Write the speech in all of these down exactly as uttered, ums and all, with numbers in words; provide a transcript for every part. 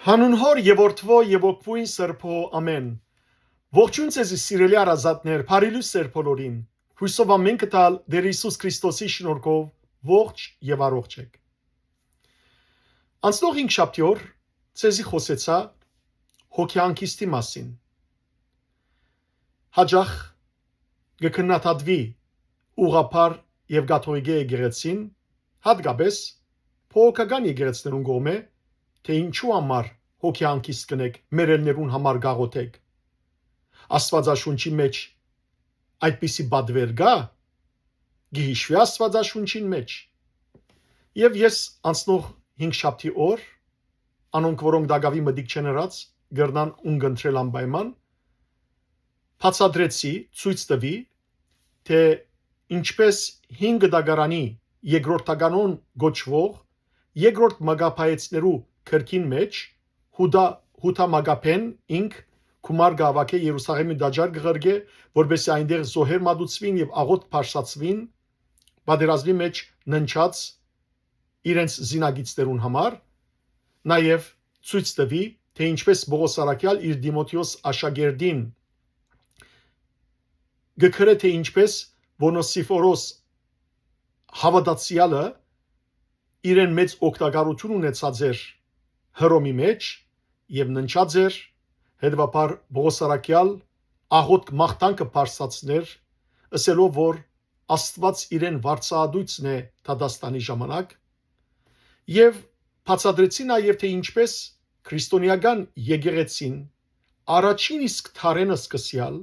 Հանուն Հօր եւ Որդւոյ եւ Հոգւոյն Սրբոյ, ամէն։ Ողջոյն ձեզի, սիրելի հարազատներ, բարի լոյս ձեր բոլորին։ Յոյսով ամէն կը տալ Տէր Յիսուս Քրիստոսի շնորհքով ողջ եւ առողջ էք։ Անցնող հինգշաբթի օր ձեզի խօսեցայ հոգեհանգիստի մասին։ Յաճախ կը քննադատուի ուղղափառ եւ կաթողիկէ եկեղեցին, յատկապէս բողոքական եկեղեցիներուն կողմէ, թէ ինչու համար հոգեհանգիստ կ'ընէք, մեռելներուն համար կ'աղօթէք։ Աստուածաշունչի մէջ այդպիսի պատուէր կա՞, կը յիշուի Աստուածաշունչին մէջ։ Եւ ես անցնող հինգշաբթի օր, անոնք, որոնք տակաւի մտիկ չեն ըրած, կրնան ուն կընտրել անպայման, բացատրեցի, ցոյց տուի, թէ ինչպէս հինգ դագարանի երկրորդականոն կոչուող երկրորդ մագապայեցներու քրքին մէջ Յուդա, Յուդա Մագապեն ինք գումար կը հաւաքէ, Երուսաղէմի տաճար կը ղրկէ, որպէսզի այնտեղ զոհեր մատուցուին եւ աղօթք բարձրացուին, պատերազմի մէջ ննջած իրենց զինակիցներուն համար, նաեւ ցոյց տուի, թէ ինչպէս Պողոս առաքեալ իր Տիմոթէոս աշակերտին կը գրէ, թէ ինչպէս Ոնոսիֆորոս հաւատացեալը իրեն մեծ օգտակարութիւն ունեցած էր Հռոմի մէջ եւ ննջած էր, հետեւաբար Պողոս առաքեալ աղօթք մաղթանքը բարձրացներ, ըսելով որ Աստուած իրեն վարձաատոյցն է դատաստանի ժամանակ, եւ բացատրեցի նաեւ, թէ ինչպէս քրիստոնեական եկեղեցին առաջին իսկ դարէն սկսեալ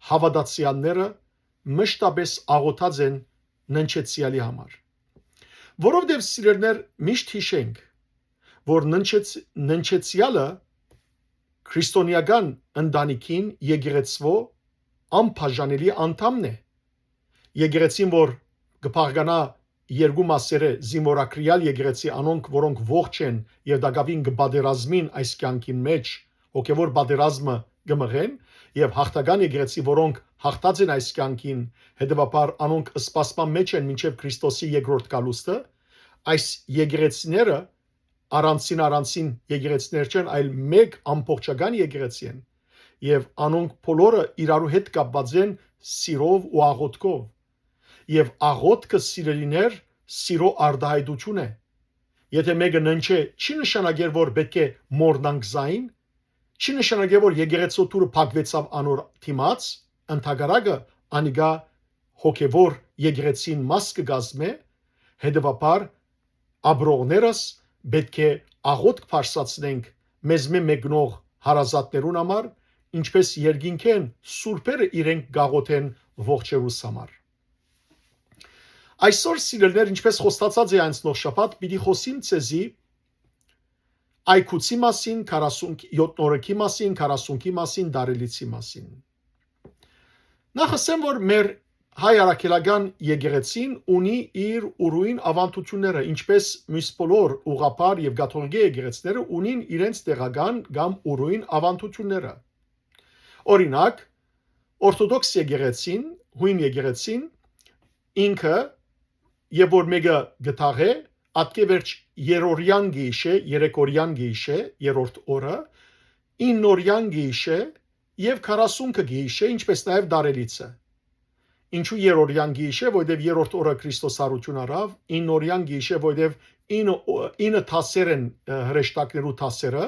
հաւատացեալները մշտապէս աղօթած են ննջեցեալի համար։ Որովհետեւ, սիրելիներ, միշտ յիշենք, որ ննջեց-, ննջեցեալը քրիստոնեական ընտանիքին, եկեղեցւոյ անբաժանելի անդամն է։ Եկեղեցին, որ կը բաղկանայ երկու մասերէ, զինուորագրեալ եկեղեցի, անոնք, որոնք ողջ են եւ տակաւին կը պատերազմին այս կեանքին մէջ, հոգեւոր պատերազմը կը մղեն, եւ յաղթական եկեղեցի, որոնք յաղթած են այս կեանքին, հետեւաբար անոնք սպասման մէջ են մինչեւ Քրիստոսի երկրորդ գալուստը, այս եկեղեցիները առանձին-առանձին եկեղեցիներ չեն, այլ մէկ ամբողջական եկեղեցի են, եւ անոնք բոլորը իրարու հետ կապուած են սիրով ու աղօթքով, եւ աղօթքը, սիրելիներ, սիրո արտայայտութիւն է։ Եթէ մէկը ննջէ, չի նշանակեր որ պէտք է մոռնանք զայն, չի նշանակեր որ եկեղեցւոյ դուռը փակուեցաւ անոր դիմաց, ընդհակառակը, անիկա հոգեւոր եկեղեցին մաս կը կազմէ, հետեւաբար, ապրողներս պէտք է աղօթք բարձրացնենք մեզմէ մեկնող հարազատներուն համար, ինչպէս երկինքէն սուրբերը իրենք կաղօթեն ողջերուս համար։ Այսօր, սիրելիներ, ինչպէս խոստացած էի անցնող շաբաթ, պիտի խօսիմ ձեզի այգուցի մասին, քառասուն, յոթ նորեկի մասին, քառասունքի մասին, դարելիցի մասին։ Նախ ըսեմ, որ մեր հայ առաքելական եկեղեցին ունի իր ուրոյն աւանդութիւնները, ինչպէս միւս բոլոր ուղղափառ եւ կաթողիկէ եկեղեցիները ունին իրենց տեղական կամ ուրոյն աւանդութիւնները։ Օրինակ, օրթոդոքս եկեղեցին, յոյն եկեղեցին, ինքը, եւ որ մէկը կը թաղէ, ատկէ վերջ երորեան կը յիշէ, երեքորեան կը յիշէ, երրորդ օրը, իննորեան կը յիշէ եւ քառասունքը կը յիշէ, ինչպէս նաեւ դարելիցը։ Ինչու երորեան կը յիշէ, որովհետեւ երրորդ օրը Քրիստոս յարութիւն առաւ, իննորեան կը յիշէ, որովհետեւ ինը, ինը դասեր են, ը, հրեշտակներու դասերը,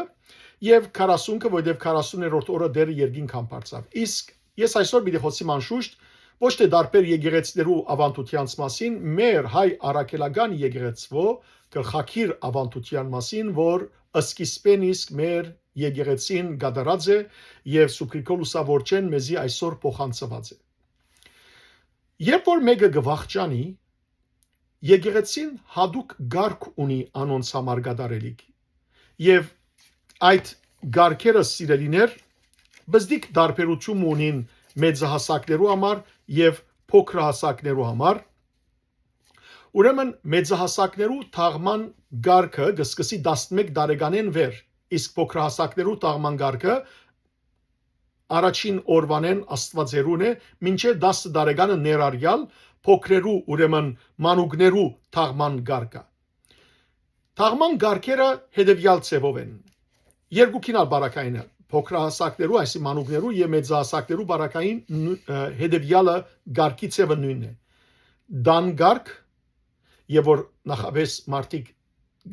եւ քառասունքը, որովհետեւ քառասուներորդ օրը Տէրը երկինք համբարձաւ։ Իսկ ես այսօր պիտի խօսիմ անշուշտ ոչ թէ տարբեր եկեղեցիներու աւանդութեանց մասին, մեր հայ առաքելական եկեղեցւոյ գլխակիր աւանդութեան մասին, որ սկիզբէն իսկ մեր եկեղեցին կատարած է եւ Սուրբ Գրիգոր Լուսաւորչէն մեզի այսօր փոխանցուած է։ Երբ որ մէկը կը վախճանի, եկեղեցին յատուկ կարգ ունի անոնց համար կատարելիք։ Եւ այդ կարգերը, սիրելիներ, բզդիկ տարբերութիւն ունին մեծահասակներու համար եւ փոքրահասակներու համար։ Ուրեմն, մեծահասակներու թաղման կարգը կը սկսի տասնմէկ տարեկանէն վեր, իսկ փոքրահասակներու թաղման կարգը առաջին օրուանէն Աստուածերուն է, մինչեւ տասը տարեկանը ներառեալ փոքրերու, ուրեմն մանուկներու թաղման կարգը։ Թաղման կարգերը հետեւեալ ձեւով են։ երկուքին ալ պարագային է, փոքրահասակներու, այսինքն՝ մանուկներու, եւ մեծահասակներու պարագային նո-, ը, հետեւեալը կարգի ձեւը նոյնն է։ Տան կարգ, եւ որ նախապէս մարդիկ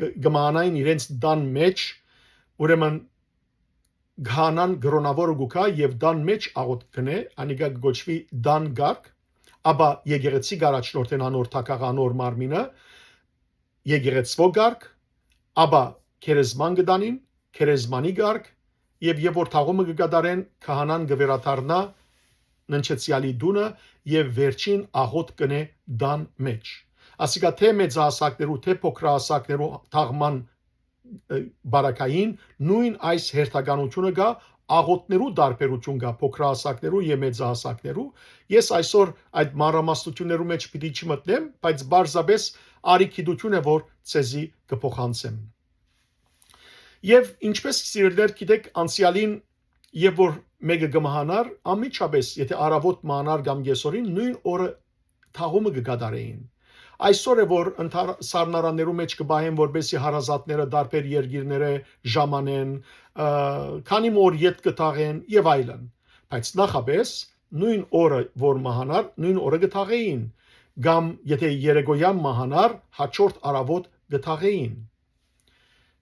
գ-, կը մահանային իրենց տան մէջ, ուրեմն քահանան կրօնաւորը կու գայ եւ տան մէջ աղօթք կ'ընէ, անիկա կը կոչուի տան կարգ, ապա եկեղեցի կ'առաջնորդեն անոր թագաղ, անոր մարմինը, եկեղեցւոյ կարգ, ապա քերեզման կը տանին, քերեզմանի կարգ, եւ երբ որ թաղումը կը կատարեն, քահանան կը վերադառնայ ննջեցեալի տունը եւ վերջին աղօթք կ'ընէ տան մէջ։ Ասիկա թէ մեծահասակներու, թէ փոքրահասակներու թաղման, ը, պարագային նոյն այս հերթականութիւնը կայ, աղօթքներու տարբերութիւն կայ փոքրահասակներու եւ մեծահասակներու։ Ես այսօր այդ մանրամասնութիւններու մէջ պիտի չմտնեմ, բայց պարզապէս արի գիտութիւն է, որ ձեզի կը փոխանցեմ։ Եւ ինչպես, սիրելիներ, գիտէք, անցեալին, երբ որ մէկը կը մահանար, անմիջապէս, եթէ առաւօտ մահանար կամ կեսօրին, նոյն օրը թաղումը կը կատարէին։ Այսօր է, որ ընդհար-, սառնարաններու մէջ կը պահեն, որպեսզի հարազատները տարբեր երկիրներէ ժամանեն, ը, քանի մը օր յետ կը թաղեն եւ այլն։ Բայց նախապէս նոյն օրը, որ մահանար, նոյն օրը կը թաղէին, կամ եթէ երեկոյեան մահանար, յաջորդ առաւօտ կը թաղէին։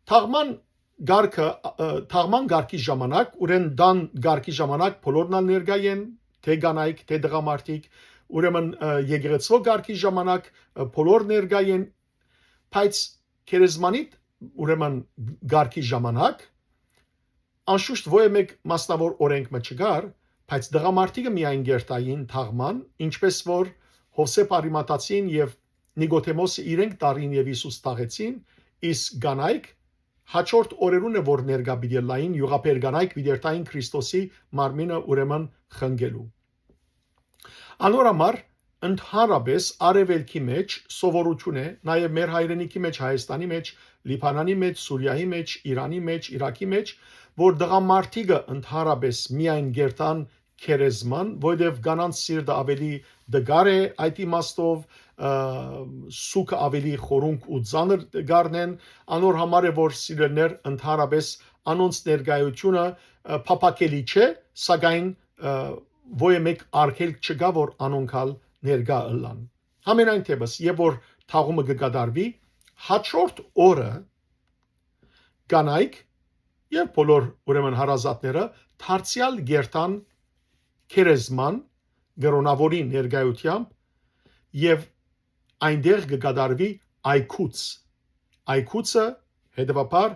Թաղման կարգը, ը, թաղման կարգի ժամանակ, ուրեմն տան կարգի ժամանակ բոլորն ալ ներկայ են, թէ կանայք, թէ տղամարդիկ, ուրեմն, ը, եկեղեցւոյ կարգի ժամանակ, ը, բոլոր ներկայ են, բայց քերեզմանիտ, ուրեմն, կարգի ժամանակ, անշուշտ ոյ մէկ մասնաւոր օրենք մը չկար, բայց տղամարդիկը միայն կերտային թաղման, ինչպես որ Յովսէփ Արիմաթացին եւ Նիկոդեմոսը իրենք տարին եւ Յիսուս թաղեցին, իսկ կանայք յաջորդ օրերուն է, որ ներկայ պիտի ըլլային, յուղաբեր կանայք պիտի երթային Քրիստոսի մարմինը, ուրեմն, խնկելու։ Անոր համար ընդհանրապէս արեւելքի մէջ սովորութիւն է, նաեւ մեր հայրենիքի մէջ, Հայաստանի մէջ, Լիբանանի մէջ, Սուրիայի մէջ, Իրանի մէջ, Իրաքի մէջ, որ տղամարդիկը ընդհանրապէս միայն կերտան քերեզման, որովհետեւ կանանց սիրտը աւելի տկար է այդ իմաստով, ը, սուքը աւելի խորունկ ու ծանր կ'առնեն, անոր համար է, որ, սիրելիներ, ընդհանրապէս անոնց ներկայութիւնը, ը, փափաքելի չէ, սակայն, ը, ոյ մէկ արգելք չկայ, որ անոնք ալ ներկայ ըլլան։ Համենայն դեպս, երբ որ թաղումը կը կատարուի, յաջորդ օրը կանայք եւ բոլոր, ուրեմն, հարազատները դարձեալ կերտան քերեզման կրօնաւորի ներկայութեամբ եւ այնտեղ կը կատարուի այգուց։ Այգուցը, հետեւաբար,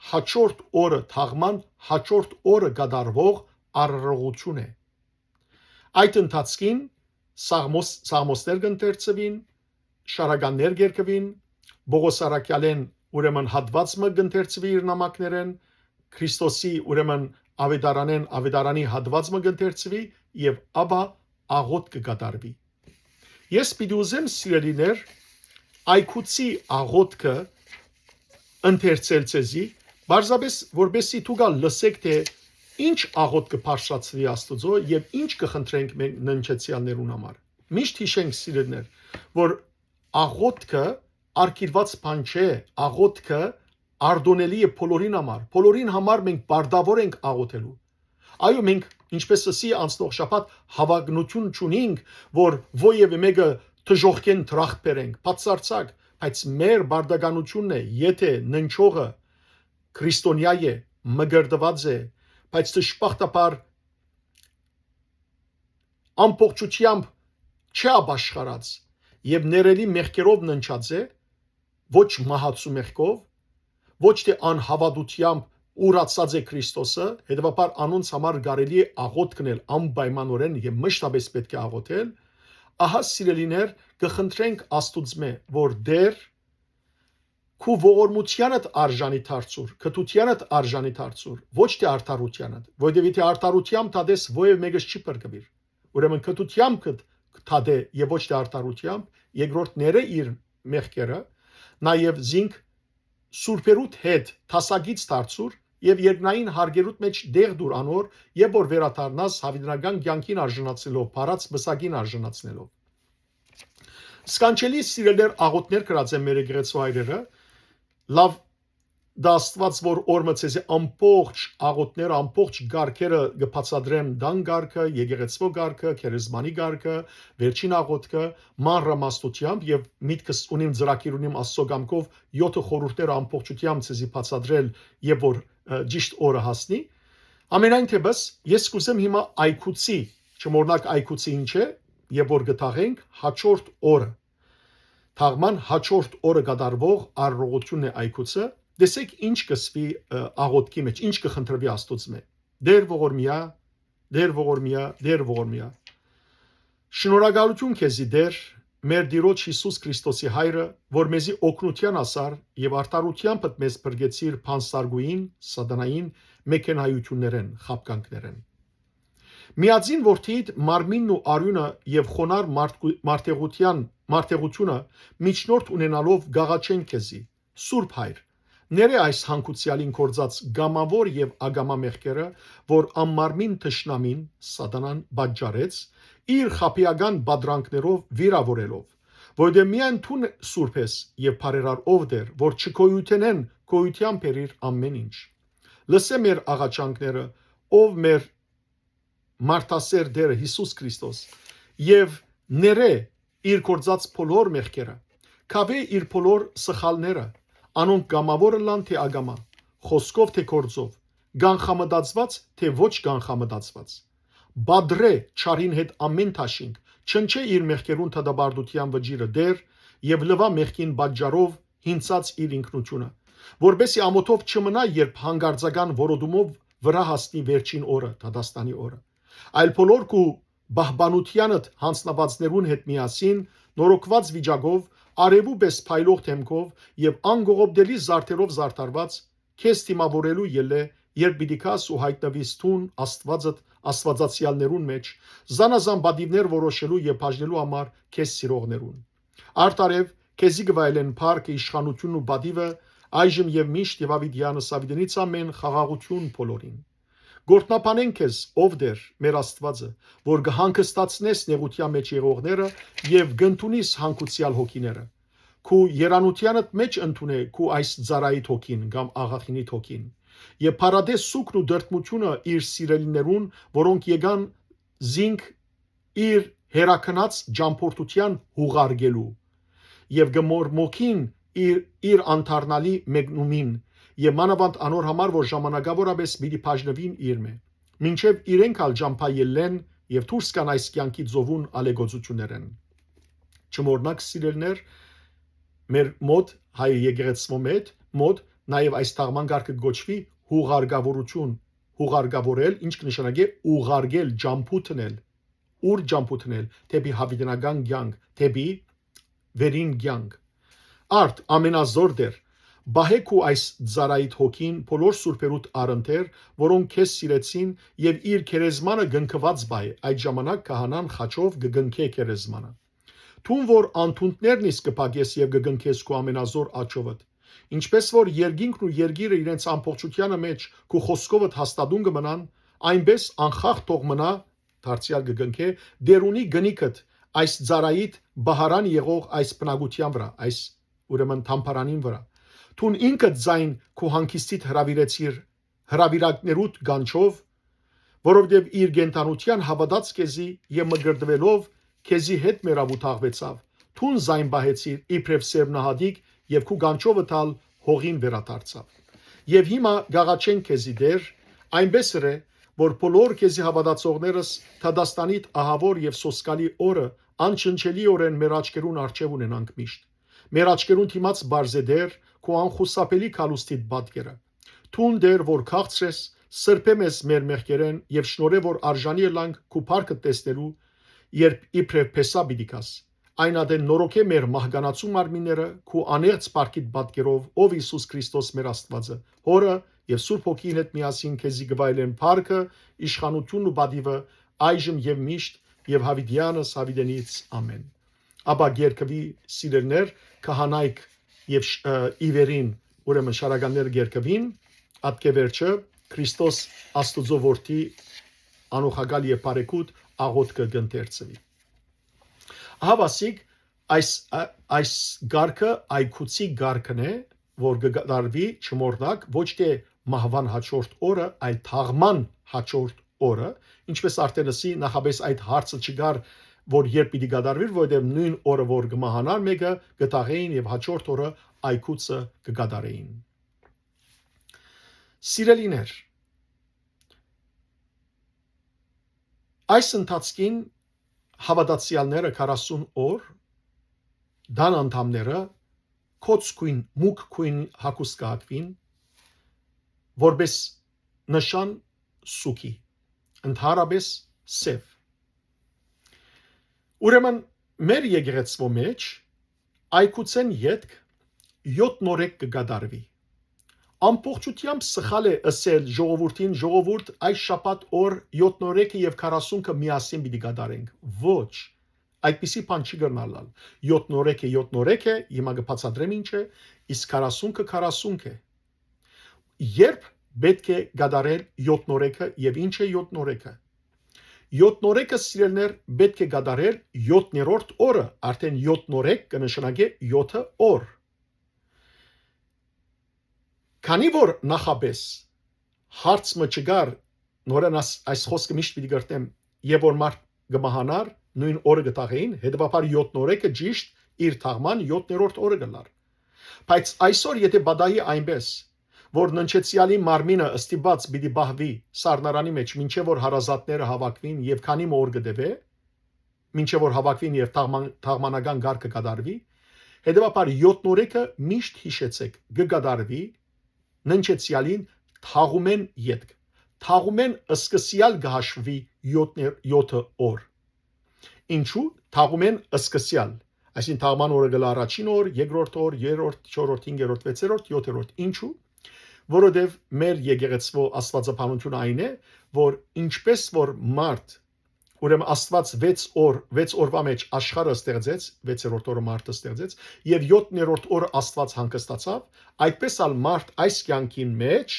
յաջորդ օրը, թաղման յաջորդ օրը կատարուող արարողութիւն է։ Այդ ընթացքին սաղմոս-, սաղմոսներ կ'ընթերցուին, շարականներ կ'երկուին, Պողոս առաքեալէն, ուրեմն, հատուած մը կ'ընթերցուի իր նամակներէն, Քրիստոսի, ուրեմն, աւետարանէն, աւետարանի հատուած մը կ'ընթերցուի եւ ապա աղօթք կը կատարուի։ Ես պիտի ուզեմ, սիրելիներ, այգուցի աղօթքը ընթերցել ձեզի, պարզապէս որպեսզի դուք ալ լսէք, թէ ինչ աղօթքը բարձրացուի Աստուծոյ եւ ինչ կը խնդրենք մենք ննջեցեալներուն համար։ Միշտ յիշենք, սիրելիներ, որ աղօթքը արգիլուած բան չէ, աղօթքը արտոնելի է բոլորին համար։ Բոլորին համար մենք պարտաւոր ենք աղօթելու։ Այո, մենք, ինչպես ըսի անցնող շաբաթ, յաւակնութիւն չունինք, որ ոեւէ մէկը դժոխքէն դրախտ բերենք, բացարձակ, բայց մեր պարտականութիւնն է, եթէ ննջողը քրիստոնեայ է, մկրտուած է, բայց դժբախտաբար ամբողջութեամբ չէ ապաշխարած եւ ներելի մեղքերով ննջած է, ոչ մահացու մեղքով, ոչ թէ անհաւատութեամբ ուրացած է Քրիստոսը, հետեւաբար անոնց համար կարելի է աղօթք ընել անպայմանօրէն եւ մշտապէս պէտք է աղօթել, ահա, սիրելիներ, կը խնդրենք Աստուծմէ, որ Տէր, քու ողորմութեանդ արժանի դարձուր, քթութեանդ արժանի դարձուր, ոչ թէ արդարութեանդ, որովհետեւ եթէ արդարութեամբ դատես, ոեւէ մէկս չի փրկուիր։ Ուրեմն քթութեամբ կդ-, դատէ եւ ոչ թէ արդարութեամբ, երկրորդ ներէ իր մեղքերը, նաեւ զինք սուրբերուդ հետ դասագից դարձուր եւ երկնային հարգերուդ մէջ տեղ տուր անոր, երբ որ վերադառնաս յաւիտենական կեանքին արժանացնելով, փառած պսակին արժանացնելով։ Սքանչելի սիրելիներ, աղօթքներ կրած են մեր եկեղեցու հայրերը, լաւ Դա Աստուած որ օր մը ձեզի ամբողջ աղօթքները, ամբողջ կարգերը կը բացատրեմ, տան կարգը, եկեղեցւոյ կարգը, քերեզմանի կարգը, վերջին աղօթքը, մանրամասնութեամբ, եւ միտքս ունիմ, ծրագիր ունիմ Աստուծոյ կամքով յոթը խորհուրդները ամբողջութեամբ ձեզի բացատրել, երբ որ, ը, ճիշտ օրը հասնի։ Ամենայն դեպս, ես կ'ուզեմ հիմա այգուցի, չմոռնաք այգուցի ինչ է, երբ որ կը թաղենք հաջորդ օրը, թաղման հաջորդ օրը կատարուող արարողությունն է այգուցը, տեսեք ինչ կ'ըսուի, ը, աղօթքի մեջ, ինչ կը խնդրուի Աստուծմէ. «Տէր ողորմեա, Տէր ողորմեա, Տէր ողորմեա»։ Շնորհակալութիւն քեզի, Տէր, մեր Տիրոջ Յիսուս Քրիստոսի Հայրը, որ մեզի օգնութեան ասար եւ արդարութեամբդ մեզ փրկեցիր բանսարկուհին, սատանային, մեքենայութիւններէն, խաբկանքներէն։ Միածին որդիդ մարմինն ու արիւնը եւ խոնար մարդկու-, մարդեղութեան, մարդեղութիւնը միջնորդ ունենալով կ'աղաչեն քեզի, Սուրբ Հայր, ներէ այս հանգուցեալին գործած կամաւոր եւ ակամայ մեղքերը, որ անմարմին թշնամին, սատանան, պատճառեց, իր խաբեական պատրանքներով վիրաւորելով, որովհետեւ միայն դուն սուրբ ես եւ բարերար, ով Տէր, որ չգոյութենէն գոյութեան բերիր ամէն ինչ։ Լսէ մեր աղաչանքները, ով մեր մարդասէր Տէրը Յիսուս Քրիստոս, եւ ներէ իր գործած բոլոր մեղքերը, կաւէ իր բոլոր սխալները, անոնք կամաւոր ըլլան թէ ակամայ, խօսքով թէ գործով, կանխամտածուած թէ ոչ կանխամտածուած։ Պատռէ չարին հետ ամէն դաշինք, չնչէ իր մեղքերուն դատապարտութեան վճիռը Տէր եւ լուա մեղքին պատճառով յինցած իր ինքնութիւնը, որպէսզի ամօթով չմնայ, երբ հանկարծական որոտումով վրայ հասնի վերջին օրը, դատաստանի օրը, այլ բոլոր քու պահպանութեանդ յանձնուածներուն հետ միասին, նորոգուած վիճակով, արեւու պէս փայլող դէմքով եւ անկողոպտելի զարդերով զարդարուած, քեզ դիմաւորելու ելլէ, երբ պիտի գաս ու յայտնուիս դուն Աստուածդ, աստուածացեալներուն մէջ, զանազան պատիւներ որոշելու եւ բաժնելու համար քեզ սիրողներուն։ Արդարեւ, քեզի կը վայելեն փառքը, իշխանութիւնն ու պատիւը, այժմ եւ միշտ եւ յաւիտեանս յաւիտենից ամէն, խաղաղութիւն բոլորին։ Գորտնաբանեն քեզ, ով Տէր, մեր Աստուածը, որ կը հանգստացնես նեղութեան մեջ եղողները եւ կ'ընդունիս հանգուցեալ հոգիները։ Քու երանութեանդ մէջ ընդունէ քու այս ծառայիդ հոգին կամ աղախինիդ հոգին, եւ փառատէ սուգն ու տրտմութիւնը իր սիրելիներուն, որոնք եկան զինք իր հեռագնաց ճամբորդութեան յուղարկելու, եւ կը մորմոքին իր, իր անդառնալի մեկնումին, եւ մանաւանդ անոր համար, որ ժամանակաւորապէս պիտի բաժնուին իրմէ, մինչեւ իրենք ալ ճամբայ ելլեն եւ դուրս գան այս կեանքի ծովուն ալեգործութիւններէն։ Չմոռնաք, սիրելիներ, մեր մօտ, հայ եկեղեցւոյ մէջ, մօտ նաեւ այս թաղման կարգը կոչուի յուղարկաւորութիւն, յուղարկաւորել, ինչ կը նշանակէ ուղարկել, ճամբու դնել, ուր ճամբու դնել, դէպի յաւիտենական կեանք, դէպի վերին կեանք։ Արդ, ամենազոր Տէր, պահէ քու այս ծառայիդ հոգին բոլոր սուրբերուդ առընթեր, որոնք քեզ սիրեցին եւ իր քերեզմանը կնքուած պահէ, այդ ժամանակ քահանան խաչով կը կնքէ քերեզմանը։ Դուն որ անդունդներն իսկ կը փակես եւ կը կնքես քու ամենազոր աջովդ, ինչպես որ երկինքն ու երկիրը իրենց ամբողջութեանը մեջ քու խօսքովդ հաստատուն կը մնան, այնպես անխախտ թող մնայ, դարձեալ կը կնքէ, Տէրունի կնիքդ, այս ծառայիդ պահարան եղող այս բնակութեան վրայ, այս, ուրեմն, թամբարանին վրայ։ Դուն ինքդ զայն քու հանգիստիդ հրաւիրեցիր հրաւիրակներուդ կանչով, որովհետեւ իր կենդանութեան հաւատաց քեզի եւ մկրտուելով քեզի հետ մեռաւ ու թաղուեցաւ, դուն զայն պահեցիր իբրեւ սերմնահատիկ եւ քու կանչովդ ալ հողին վերադարձաւ։ Եւ հիմա կ'աղաչենք քեզի, Տէր, այնպես ըրէ, որ բոլոր քեզի հաւատացողներս դատաստանիդ ահաւոր եւ սոսկալի օրը անչնչելիօրէն մեր աչքերուն առջեւ ունենանք միշտ։ Մեր աչքերուն դիմաց պարզ է, Տէր, քու անխուսափելի գալուստիդ պատկերը։ Դուն, Տէր, որ քաղցր ես, սրբէ մեզ մեր մեղքերէն եւ շնորհէ, որ արժանի ըլլանք քու փառքդ տեսնելու, երբ իբրեւ փեսա պիտի գաս։ Այն ատեն նորոգէ մեր մահկանացու մարմինները քու անեղծ փառքիդ պատկերով, ով Յիսուս Քրիստոս մեր Աստուածը, Հօրը եւ Սուրբ Հոգին հետ միասին քեզի կը վայելեն փառքը, իշխանութիւնն ու պատիւը, այժմ եւ միշտ եւ յաւիտեանս յաւիտենից։ Ամէն։ Ապա կ'երկուի, սիրելիներ, քահանայք եւ շ-, ը, ի վերին, ուրեմն շարականները կ'երկուին, ատկէ վերջը Քրիստոս Աստուծոյ Որդի անողակալ եւ բարեգութ աղօթքը կ'ընթերցուի։ Ահա, ասիկ, այս, ա-, այս կարգը այգուցի կարգն է, որ կը կատարուի, չմոռնաք, ոչ թէ մահուան յաջորդ օրը, այլ թաղման յաջորդ օրը, ինչպես արդեն ըսի, նախապէս այդ հարցը չկար, որ երբ պիտի կատարուի, որովհետեւ նոյն օրը, որ կը մահանար մէկը, կը թաղէին եւ յաջորդ օրը այգուցը կը կատարէին։ Սիրելիներ, այս ընթացքին հաւատացեալները քառասուն օր, տան անդամները, կոց գոյն, մուգ գոյն հագուստ կը հագուին, որպէս նշան սուգի, ընդհանրապէս սեւ։ Ուրեմն, մեր եկեղեցւոյ մէջ այգուցէն ետք յոթ նորեկ կը կատարուի։ Ամբողջութեամբ սխալ է ըսել ժողովուրդին, «Ժողովուրդ, այս շաբաթ օր յոթ նորեկը եւ քառասունքը միասին պիտի կատարենք»։ Ոչ, այդպիսի բան չի կրնար ըլլալ։ Յոթ նորեկը յոթ նորեկ է, հիմա կը բացատրեմ ինչ է, իսկ քառասունքը քառասունք է։ Երբ պէտք է կատարել յոթ նորեկը եւ ինչ է յոթ նորեկը։ Յոթ նորեկը, սիրելիներ, պէտք է կատարել յոթներորդ օրը, արդեն յոթ նորեկ կը նշանակէ յոթը օր։ Քանի որ նախապէս հարց մը չկար, նորեն աս-, այս խօսքը միշտ պիտի կրթեմ, եւ որ մարդ կը մահանար, նոյն օրը կը թաղէին, հետեւաբար յոթ նորեկը ճիշտ իր թաղման յոթներորդ օրը կ'ըլլար։ Բայց այսօր, եթէ պատահի այնպէս, որ Ննջեցեալի մարմինը ստիպուած պիտի պահուի սառնարանի մէջ, մինչեւ որ հարազատները հաւաքուին եւ քանի մը օր կը տեւէ, մինչեւ որ հաւաքուին եւ թաղման-, թաղմանական կարգը կատարուի, հետեւաբար յոթ նորեկը, միշտ յիշեցէք, կը կատարուի Ննջեցեալին թաղումէն ետք։ Թաղումէն սկսեալ կը հաշուի յոթ ներ-, յոթը օր։ Ինչու՞։ Թաղումէն սկսեալ, այսինքն թաղման օրը կ'ըլլայ առաջին օր, երկրորդ օր, երրորդ, չորրորդ, հինգերորդ, վեցերորդ, յոթերորդ։ Ինչու՞։ Որովհետեւ մեր եկեղեցւոյ աստուածաբանութիւնը այն է, որ ինչպէս որ մարդ, ուրեմն Աստուած վեց օր, վեց օրուայ մէջ աշխարհը ստեղծեց, վեցերորդ օրը մարդը ստեղծեց, եւ յոթներորդ օրը Աստուած հանգստացաւ, այդպէս ալ մարդ այս կեանքին մէջ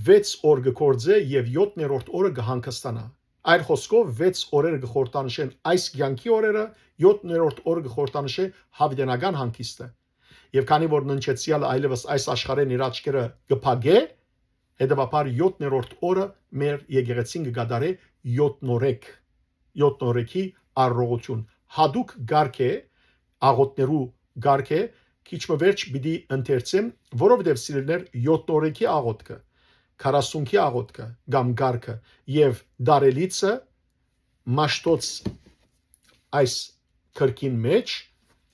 վեց օր կը գործէ եւ յոթներորդ օրը կը հանգստանայ։ Այլ խօսքով, վեց օրերը կը խորհրդանշեն այս կեանքի օրերը, յոթներորդ օրը կը խորհրդանշէ յաւիտենական հանգիստը։ Եւ քանի որ Ննջեցեալը այլեւս այս աշխարհէն իր աչքերը կը փակէ, հետեւաբար յոթներորդ օրը մեր եկեղեցին կը կատարէ յոթ նորեկ, յոթ նորեկի արարողութիւն։ Յատուկ կարգ է, աղօթքներու կարգ է, քիչ մը վերջ պիտի ընթերցեմ, որովհետեւ, սիրելիներ, յոթ նորեկի աղօթքը, քառասունքի աղօթքը կամ կարգը եւ դարելիցը Մաշտոց այս գրքին մէջ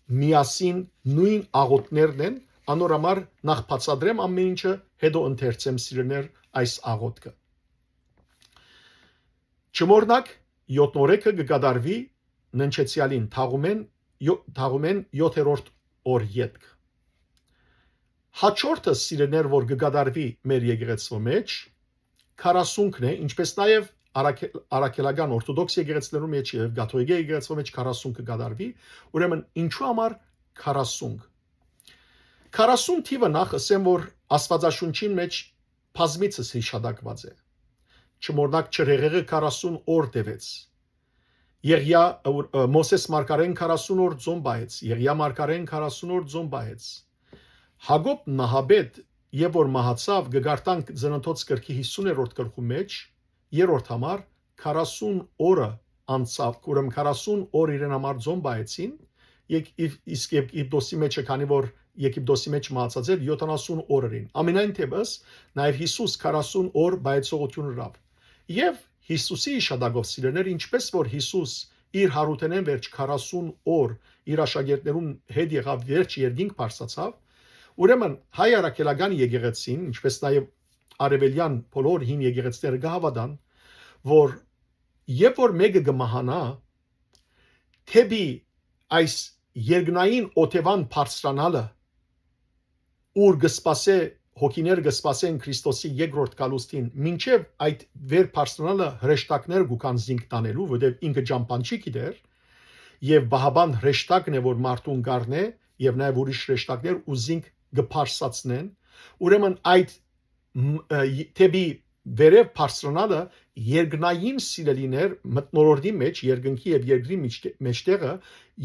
միասին նոյն աղօթքներն են, անոր համար նախ բացատրեմ ամէն ինչը, հետո ընթերցեմ, սիրելիներ, այս աղօթքը։ Չմոռնաք, յոթ նորեկը կը կատարուի Ննջեցեալին թաղումէն, յո-, թաղումէն յոթերորդ օր ետք։ Հաջորդը, սիրելիներ, որ կը կատարուի մեր եկեղեցւոյ մէջ, քառասունքն է, ինչպես նաեւ առաքե-, առաքելական օրթոդոքս եկեղեցիներու մէջ եւ կաթողիկէ եկեղեցւոյ մէջ քառասունքը կը կատարուի, ուրեմն ինչու համար քառասունք։ Քառասուն թիւը, նախ ըսեմ, որ Աստուածաշունչին մէջ բազմիցս յիշատակուած է։ Չմոռնաք, ջրհեղեղը քառասուն օր տեւեց։ Եղիա-, ը, ը, Մովսէս մարգարէն քառասուն օր ծոմ պահեց, Եղիա մարգարէն քառասուն օր ծոմ պահեց։ Յակոբ նահապետ, երբ որ մահացաւ, կը կարդանք Ծննդոց գրքի հիսուներորդ գլխու մէջ, երրորդ համար, քառասուն օրը անցաւ, ուրեմն քառասուն օր իրեն համար ծոմ պահեցին, եկ-, իվ-, իսկ Եգիպտոսի մէջը, քանի որ Եգիպտոսի մէջ մահացած էր, յոթանասուն օր ըրին։ Ամենայն դեպս, նաեւ Յիսուս քառասուն օր պահեցողութիւն ըրաւ։ Եւ Յիսուսի իշատակով, սիրելիներ, ինչպես որ Յիսուս իր յարութենէն վերջ քառասուն օր իր աշակերտներուն հետ եղաւ, վերջ երկինք բարձրացաւ, ուրեմն հայ առաքելական եկեղեցին, ինչպես նաեւ արեւելյան բոլոր հին եկեղեցիները կը հաւատան, որ երբ որ մէկը կը մահանայ, դէպի այս երկնային օթեւան բարձրանալը, ուր կը սպասէ, հոգիներ կը սպասեն Քրիստոսի երկրորդ գալուստին, մինչեւ այդ վեր բարձրանալը հրեշտակներ կու գան զինք տանելու, որտեղ ինքը ճամբան չի գիտեր, եւ պահապան հրեշտակն է, որ մարդուն կ'առնէ, եւ նաեւ ուրիշ հրեշտակներ ու զինք կը բարձրացնեն, ուրեմն այդ մ-, ը, ի-, դէպի վերեւ բարձրանալը երկնային, սիրելիներ, մթնոլորտի մէջ, երկնքի եւ երկրի միջտե-, մեջտեղը,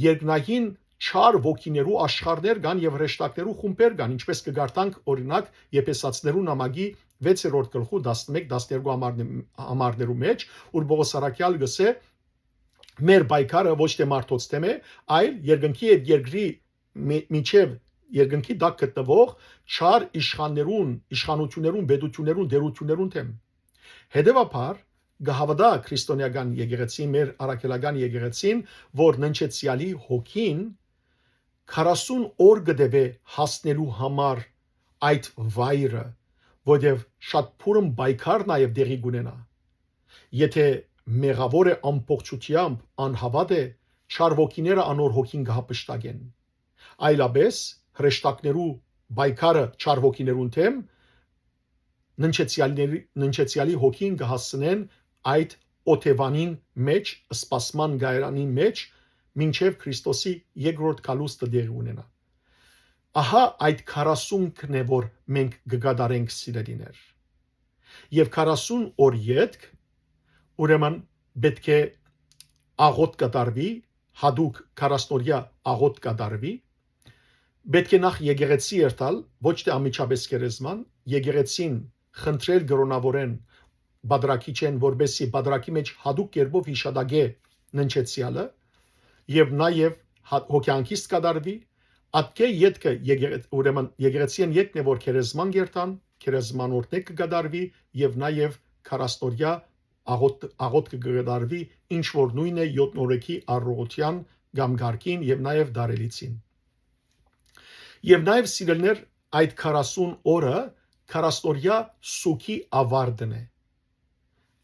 երկնային չար ոգիներու աշխարհներ կան եւ հրեշտակներու խումբեր կան, ինչպես կը կարդանք, օրինակ, Եփեսացիներու նամակի վեցերորդ գլխու տասնմէկ, տասներկու համարն-, համարներու մէջ, ուր Պողոս առաքեալ կ'ըսէ. «Մեր պայքարը ոչ թէ մարդոց դէմ է, այլ երկնքի եւ երկրի մի-, միջեւ երկնքի տակ գտնուող չար իշխաններուն, իշխանութիւններուն, պետութիւններուն, տէրութիւններուն դէմ»։ Հետեւաբար, կը հաւատայ քրիստոնէական եկեղեցին, մեր առաքելական եկեղեցին, որ ննջեցեալի հոգին քառասուն օր կը տեւէ հասնելու համար այդ վայրը, որտեւ շատ բուռն պայքար նաեւ տեղի կունենայ։ Եթէ մեղաւոր է ամբողջութեամբ անհաւատ է, չար ոգիները անոր հոգին կը հափշտակեն։ Այլապէս, հրեշտակներու պայքարը չար ոգիներուն դէմ, ննջեցեալների-, ննջեցեալի հոգին կը հասցնեն այդ օթեվանին մէջ, սպասման կայարանին մէջ, մինչեւ Քրիստոսի երկրորդ գալուստը տեղի ունենայ։ Ահա այդ քառասունքն է, որ մենք կը կատարենք, սիրելիներ։ Եւ քառասուն օր ետք, ուրեմն, պէտք է աղօթք կատարուի, յատուկ քառասնօրեայ աղօթք կատարուի, պէտք է նախ եկեղեցի երթալ, ոչ թէ անմիջապէս գերեզման, եկեղեցին խնդրել կրօնաւորէն, պատրակիչէն, որպեսզի պատրակի մէջ յատուկ կերպով յիշատակէ ննջեցեալը, եւ նաեւ հա-, հոգեանքիստ կատարուի, ատկէ ետքը եկեղէ-, ուրեմն եկեղեցիէն ետքն է, որ գերեզման կերթան, գերեզման օրհնէք կը կատարուի եւ նաեւ քառասնօրեայ աղոթ-, աղոթքը կը կատարուի, ինչ որ նոյն է յոթ օրեքի առողջության կամ կարգին եւ նաեւ դարելիցին։ Եւ նաեւ, սիրելիներ, այդ քառասուն օրը քառասնօրեայ սուգի աւարտն է։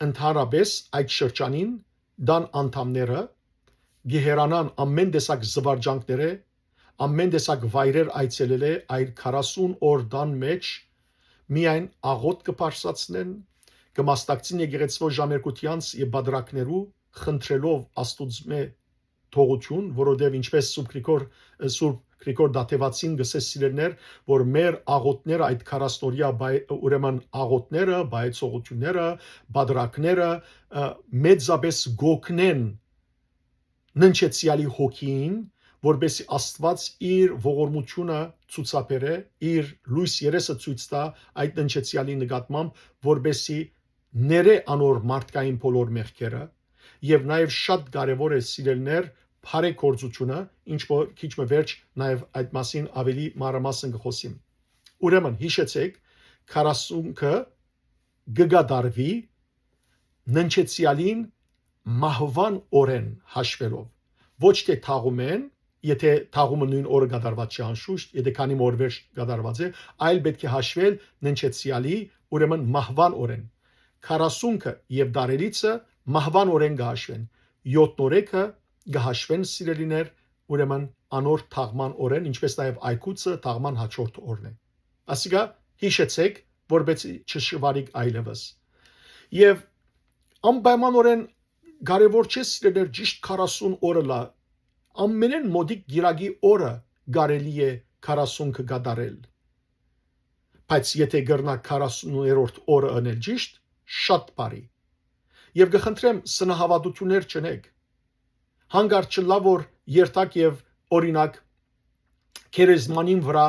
Ընդհանրապէս այդ շրջանին տան անդամները կը հեռանան ամէն տեսակ զուարճանքներէ, ամէն տեսակ վայրեր այցելելէ, այլ քառասուն օր տան մէջ միայն աղօթք կը բարձրացնեն, կը մասնակցին եկեղեցւոյ ժամերգութեանց եւ պատրակներու, խնդրելով Աստուծմէ թողութիւն, որովհետեւ, ինչպես Սուրբ Գրիգոր, Սուրբ Գրիգոր Դատեվացին կ'ըսէ, սիրելիներ, որ մեր աղօթքները այդ քառասնօրեայ բայ-, ուրեմն աղօթքները, բայեցողութիւնները, պատրակները, ը, մեծապէս կ'օգնեն ննջեցեալի հոգին, որպեսզի Աստուած իր ողորմութիւնը ցուցաբերէ, իր լոյս երեսը ցոյց տայ այդ ննջեցեալի նկատմամբ, որպեսզի ներէ անոր մարդկային բոլոր մեղքերը, եւ նաեւ շատ կարեւոր է, սիրելիներ, բարեգործութիւնը, ինչ որ քիչ մը վերջ նաեւ այդ մասին աւելի մանրամասն կը խօսիմ։ Ուրեմն, յիշեցէք, քառասունքը կը կատարուի ննջեցեալին մահուան օրէն հաշվելով, ոչ թէ թաղումէն, եթէ թաղումը նոյն օրը կատարուած չէ անշուշտ, եթէ քանի մը օր վերջ կատարուած է, այլ պէտք է հաշվել ննջեցեալի, ուրեմն մահուան օրէն։ Քառասունքը եւ դարելիցը մահուան օրէն կը հաշվեն, յոթ օրեքը կը հաշվեն, սիրելիներ, ուրեմն անոր թաղման օրէն, ինչպես նաեւ այգուցը թաղման հաջորդ օրն է։ Ասիկա յիշեցէք, որպեսզի չշվարիք այլեւս։ Եւ անպայմանօրէն կարեւոր չէ, սիրելիներ, ճիշտ քառասուն օրը լա, ամենէն մօտիկ կիրակի օրը կարելի է քառասունքը կատարել։ Բայց եթէ կրնաք քառասուներորդ օրը ընել ճիշտ, շատ բարի։ Եւ կը խնդրեմ, սնահաւատութիւններ չընեք։ Հանկարծ չըլլայ որ երթաք եւ, օրինակ, գերեզմանին վրայ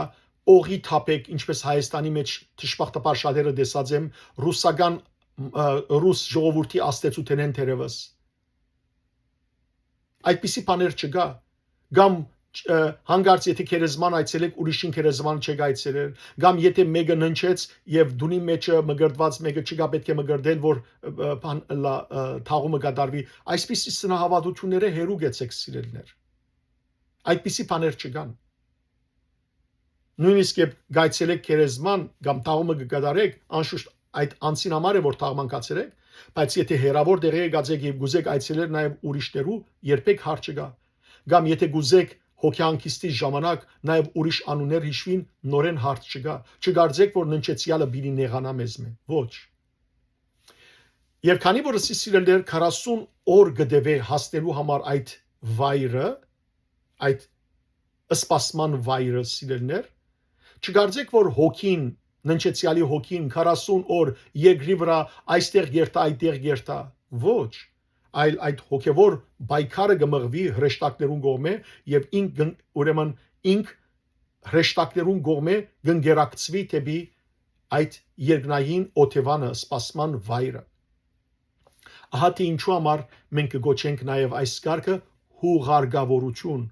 օղի թափէք, ինչպես Հայաստանի մէջ դժբախտաբար շատերը տեսած եմ, ռուսական, ը, ռուս ժողովուրդի ազդեցութենէն թերեւս։ Այդպիսի բաներ չկայ։ Կամ, ը, հանկարծ եթէ գերեզման այցելեք, ուրիշին գերեզման չեք այցելել, կամ եթէ մեկը ննջեց եւ տունի մէջը մկրտուած մեկը չկայ, պէտք է մկրտել, որ, ը, ը, բան ըլլայ, ը, թաղումը կատարուի։ Այսպիսի սնահաւատութիւնները հեռու գեցեք, սիրելիներ։ Այդպիսի բաներ չկան։ Նոյնիսկ երբ կայցելեք գերեզման կամ թաղումը կը կատարեք, անշուշտ այդ անձին համար է, որ թաղման կացերեք, բայց եթէ հեռաւոր տեղի եկած եք եւ կուզեք այցելել նաեւ ուրիշներու, երբեք հարց չկայ։ Կամ եթէ կուզեք հոգեանքիստի ժամանակ, նաեւ ուրիշ անուններ հիշուին, նորէն հարց չկայ։ Չկարծեք, որ ննջեցեալը պիտի նեղանայ մեզմէ։ Ոչ։ Եւ քանի որ, սիրելի սիրելիներ, քառասուն օր կը տեւէ հասնելու համար այդ վայրը, այդ սպասման վայրը, սիրելիներ, չկարծեք, որ հոգին, ննջեցեալի հոգին քառասուն օր երկրի վրայ այստեղ երթա, այդտեղ երթա։ Ոչ։ այլ այդ հոգեվոր պայքարը կը մղուի հրեշտակներուն կողմէ եւ ինք կն-, ուրեմն ինք հրեշտակներուն կողմէ կ'ընկերակցուի դէպի այդ երկնային օթեվանը, սպասման վայրը։ Ահա թէ ինչու համար մենք կը կոչենք նաեւ այս կարգը հուղարկաւորութիւն,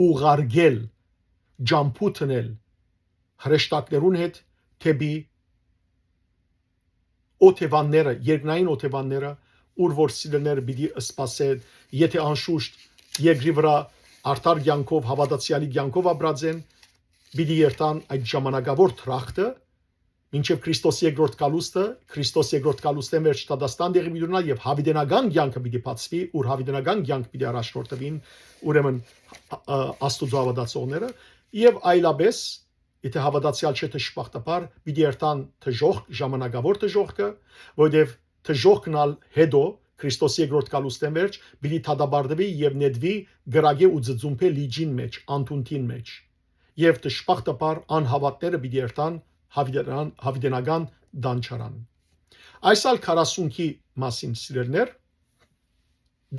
ուղարկել, ճամբու դնել հրեշտակներուն հետ դէպի օթեվանները, երկնային օթեվանները, ուր որ սիրելիները պիտի սպասեն, եթե անշուշտ երկրի վրայ արդար կեանքով, հաւատացեալի կեանքով ապրած են, պիտի երթան այդ ժամանակաւոր դրախտը, մինչեւ Քրիստոս երկրորդ գալուստը, Քրիստոս երկրորդ գալուստէն վերջ դատաստան տեղի պիտի ունենայ եւ յաւիտենական կեանքը պիտի բացուի, ուր յաւիտենական կեանք պիտի առաջնորդուին, ուրեմն, ա, ա, Աստուծոյ հաւատացողները, եւ այլապէս, եթե հաւատացեալ չէ դժբախտաբար, պիտի երթան դժոխք, ժամանակաւոր դժոխքը, որովհետեւ դժոխքն ալ հետո, Քրիստոս երկրորդ գալուստէն վերջ, պիտի դատապարտուի եւ նետուի կրակէ ու ծծումբէ լիճին մէջ, անդունդին մէջ։ Եւ դժբախտաբար անհաւատները պիտի երթան յաւիտենական, յաւիտենական տանջարան։ Այս ալ քառասունքի մասին, սիրելիներ,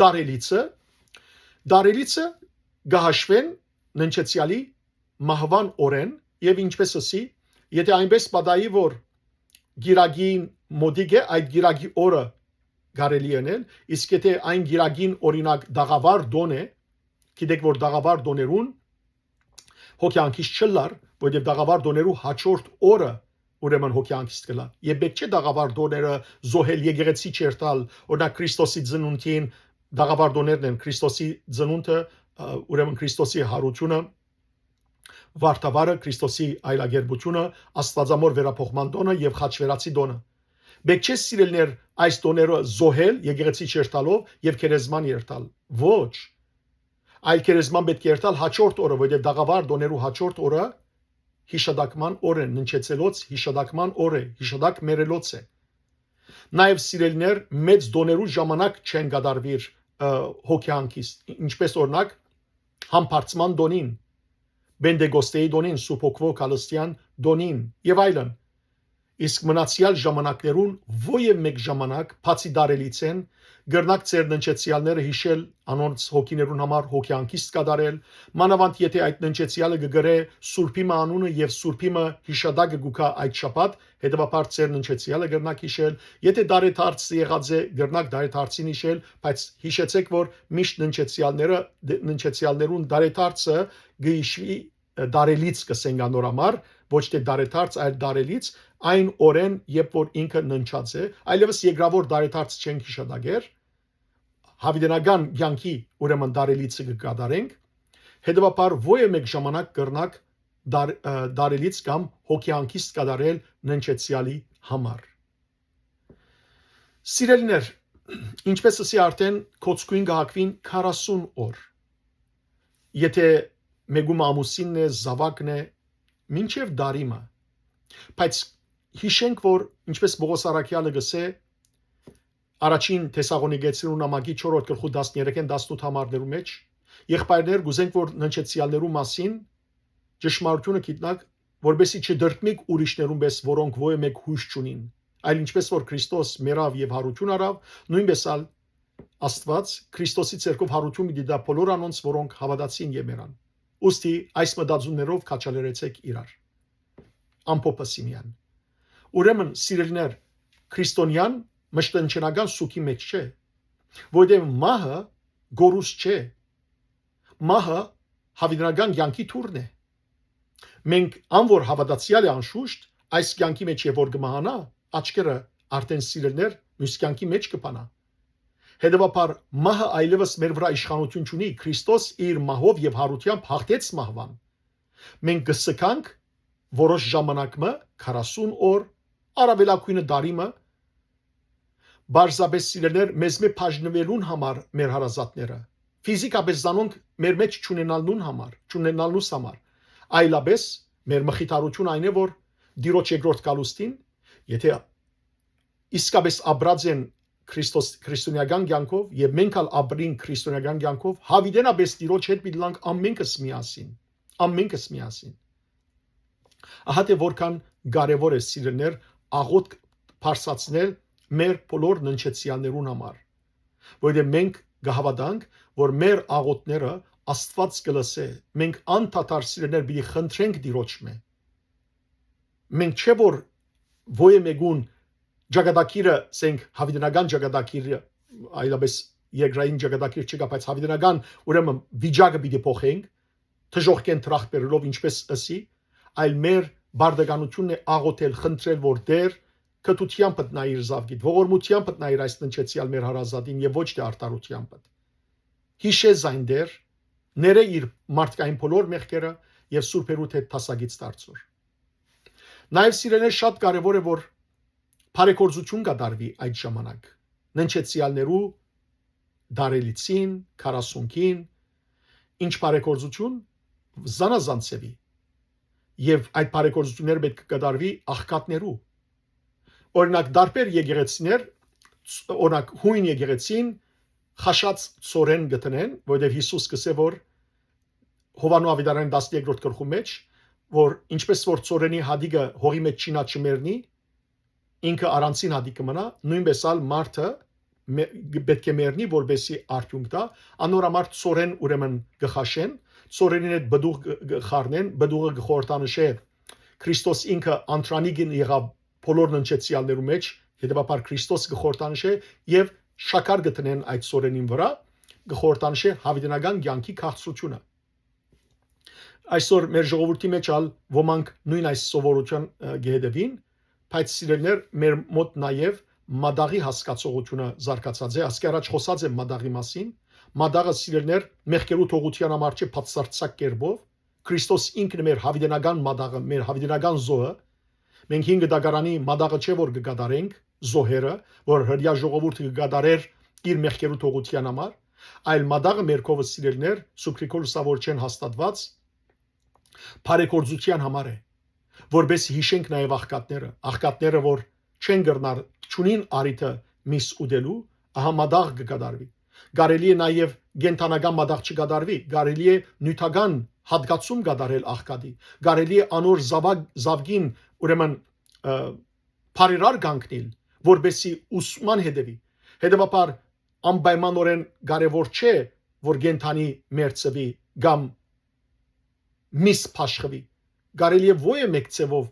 դարելիցը, դարելիցը կը հաշուեն ննջեցեալի մահուան օրէն եւ ինչպես ըսի, եթե այնպես պատահի, որ գիրագին մոտիկ է, այդ գիրագի օրը կարելի ընել, իսկ եթե այն գիրագին, օրինակ, տաղաւար տոն է, գիտեք, որ տաղաւար տոներուն հոգեանքից չըլլար, որովհետեւ տաղաւար տոներու հաջորդ օրը ուրեմն հոգեանքից կլա։ Եւ պէտք չէ տաղաւար տոները զոհել, եկեղեցի չերթալ, օրինակ, Քրիստոսի ծնունդին, տաղաւար տոներն են Քրիստոսի ծնունդը, ը, ուրեմն Քրիստոսի յարութիւնը, Վարդավառը, Քրիստոսի այլագերբութիւնը, Աստուածամոր վերափոխման տոնը եւ խաչվերացի տոնը։ Պէտք չէ, սիրելիներ, այս տոները զոհել, եկեղեցի չերթալով եւ քերեզման երթալ։ Ոչ։ Այլ քերեզման պէտք է երթալ հաջորդ օրը, որովհետեւ տաղաւար տոներու հաջորդ օրը յիշատակման օր է, ննջեցելոց յիշատակման օր է, յիշատակ մեռելոց է։ Նաեւ, սիրելիներ, մեծ տոներու ժամանակ չեն կատարուիր, ը, հոգեանքից, ինչպես օրինակ, Համբարձման տոնին, Պենտեկոստեի տոնին, Սուրբ Հոգվոր Քալստեան տոնին եւ այլն։ Իսկ մնացեալ ժամանակներուն ո-, եւ մէկ ժամանակ, բացի դարելիցէն, կրնաք ձեր ննջեցեալները յիշել, անոնց հոգիներուն համար հոգեանքիստ կատարել, մանաւանդ եթե այդ ննջեցեալը կը գրէ Սուրբի մը անունը եւ Սուրբի մը յիշատակը կու գայ այդ շաբաթ, հետեւաբար ձեր ննջեցեալը կրնաք յիշել, եթե դարեդարձ եղած է, կրնաք դարեդարձին յիշել, բայց յիշեցէք, որ միշտ ննջեցեալները, ննջեցեալներուն դարեդարձը կը յիշուի, ը, դարելից կ'ըսենք անոր համար, ոչ թէ դարեդարձ, այլ դարելից, այն օրէն, երբ որ ինքը ննջած է, այլեւս երկրաւոր դարեդարձ չենք յիշատակեր, յաւիտենական կեանքի, ուրեմն, դարելիցը կը կատարենք, հետեւաբար ո-, եւ մէկ ժամանակ կրնաք դար-, ը, դարելից կամ հոգեանքիստ կատարել ննջեցեալի համար։ Սիրելիներ, ինչպես ըսի արդեն, կոծկույն կը հագուին քառասուն օր։ Եթե մեկումը ամուսինն է, զաւակն է, մինչեւ դարի մը։ Բայց յիշենք, որ ինչպես Պողոս Առաքեալը կ'ըսէ, առաջին Թեսաղոնիկեցիներուն նամակի չորրորդ գլխու տասներեքէն տասնութ համարներու մէջ, եղբայրներ, կ'ուզենք, որ ննջեցեալներու մասին ճշմարտութիւնը գիտնաք, որպեսզի չդրդմիք ուրիշներուն պէս, որոնք ո-, մէկ յոյս չունին, այլ ինչպես որ Քրիստոս մեռաւ եւ յարութիւն առաւ, նոյնպէս ալ Աստուած Քրիստոսի ձեռքով յարութիւն պիտի տայ բոլոր անոնց, որոնք հաւատացին եւ մեռան։ Ուստի այս մտածումներով քաջալերեցէք իրար։ Ամփոփ ըսի միայն։ Ուրեմն, սիրելիներ, քրիստոնեան մշտնջենական սուգի մէջ չէ, որովհետեւ մահը գորուս չէ։ Մահը յաւիտենական կեանքի դուռն է։ Մենք, ան որ հաւատացեալ է անշուշտ, այս կեանքի մէջ եւ որ կը մահանայ, աչքերը արդեն, սիրելիներ, միւս կեանքի մէջ կը բանայ։ Հետեւաբար, մահը այլեւս մեր վրայ իշխանութիւն չունի, Քրիստոս իր մահով եւ յարութեամբ յաղթեց մահուան։ Մենք կը սգանք որոշ ժամանակ մը, քառասուն օր, առավելագոյնը դարի մը, պարզապէս, սիրելիներ, մեզմէ բաժնուելուն համար մեր հարազատները, ֆիզիկապէս զանոնք մեր մէջ չունենալնուն համար, չունենալնուս համար, այլապէս մեր մխիթարութիւնը այն է, որ Տիրոջ երկրորդ գալուստին, եթե իսկապէս ապրած են Քրիստոս, քրիստոնեական կեանքով, եւ մենք ալ ապրինք քրիստոնեական կեանքով, յաւիտենապէս Տիրոջ հետ պիտի լանք ամենքս միասին, ամենքս միասին։ Ահա թէ որքան կարեւոր է, սիրելիներ, աղօթք բարձրացնել մեր բոլոր ննջեցեալներուն համար, Որովհետեւ մենք կը հաւատանք, որ մեր աղօթքները Աստուած կը լսէ։ Մենք անդադար, սիրելիներ, պիտի խնդրենք Տիրոջմէ։ Մենք չէ՞ որ ոյե մեկուն ճակատագիրը, ասենք, յաւիտենական ճակատագիրը, այլապես երկրային ճակատագիր չկայ, բայց յաւիտենական, ուրեմն, վիճակը պիտի փոխենք, դժոխքէն թրախ բերելով, ինչպես ըսի, այլ մեր պարտականութիւնն է աղօթել, խնդրել, որ Տէր, քթութեամբդ նայիր զաւկիդ, ողորմութեամբդ նայիր այս ննջեցեալ մեր հարազատին եւ ոչ թէ արդարութեամբդ։ Յիշէ զայն, Տէր, ներէ իր մարդկային բոլոր մեղքերը եւ սուրբերուդ հետ դասագից դարձուր։ Նաեւ, սիրելիներ, շատ կարեւոր է, որ բարեգործութիւն կատարուի այդ ժամանակ ննջեցեալներու, դարելիցին, քառասունքին, ինչ բարեգործութիւն, զանազան ձեւի։ Եւ այդ բարեգործութիւնները պէտք է կատարուի աղքատներու։ Օրինակ, տարբեր եկեղեցիներ, օրինակ, յոյն եկեղեցին խաշած ծորեն կը դնեն, որովհետեւ Յիսուս կ'ըսէ, որ Յովհաննու աւետարանին տասներկրորդ գլխու մէջ, որ ինչպես որ ծորենի հատիկը հողի մէջ չինա չմեռնի, ինքը առանցին հատիկ կը մնայ, նոյնպէս ալ մարդը մէ-, պէտք է մեռնի, որպէսզի արդիւնք տայ, անոր համար ծորեն, ուրեմն, կը խաշեն, ծորենին հետ պտուղ կը, կը խառնեն, պտուղը կը խորհրդանշէ Քրիստոս ինքը անդրանիկ եղաւ բոլոր ննջեցեալներու մէջ, հետեւաբար Քրիստոս կը խորհրդանշէ եւ շաքար կը դնեն այդ ծորենին վրայ, կը խորհրդանշէ յաւիտենական կեանքի քաղցրութիւնը։ Այսօր մեր ժողովուրդի մէջ ալ ոմանք նոյն այս սովորութեան, ը, կը հետեւին, բայց, սիրելիներ, մեր մօտ նաեւ մատաղի հասկացողութիւնը զարգացած է։ Ասկէ առաջ խօսած եմ մատաղի մասին։ Մատաղը, սիրելիներ, մեղքերու թողութեան համար չէ, բացարձակ կերպով։ Քրիստոս ինքն է մեր յաւիտենական մատաղը, մեր յաւիտենական զոհը։ Մենք հին կտակարանի մատաղը չէ, որ կը կատարենք, զոհերը, որ հրեայ ժողովուրդը կը կատարէր իր մեղքերու թողութեան համար, այլ մատաղը մեր քովը, սիրելիներ, Սուրբ Գրիգոր Լուսաւորչէն հաստատուած բարեգործութեան համար է, որպէս յիշենք նաեւ աղքատները, աղքատները, որ չեն կրնար, չունին առիթը միս ուտելու, ահա մատաղ կը կատարուի։ Կարելի է նաեւ կենդանական մատաղ չկատարուի, կարելի է նիւթական հատկացում կատարել աղքատի, կարելի է անոր զաւակ-, զաւկին, ուրեմն, ը, բարերար կանգնիլ, որպէսզի ուսման հետեւի։ Հետեւաբար, անպայմանօրէն կարեւոր չէ, որ կենդանի մեռցուի կամ միս բաշխուի։ Կարելի է ոյը մէկ ձեւով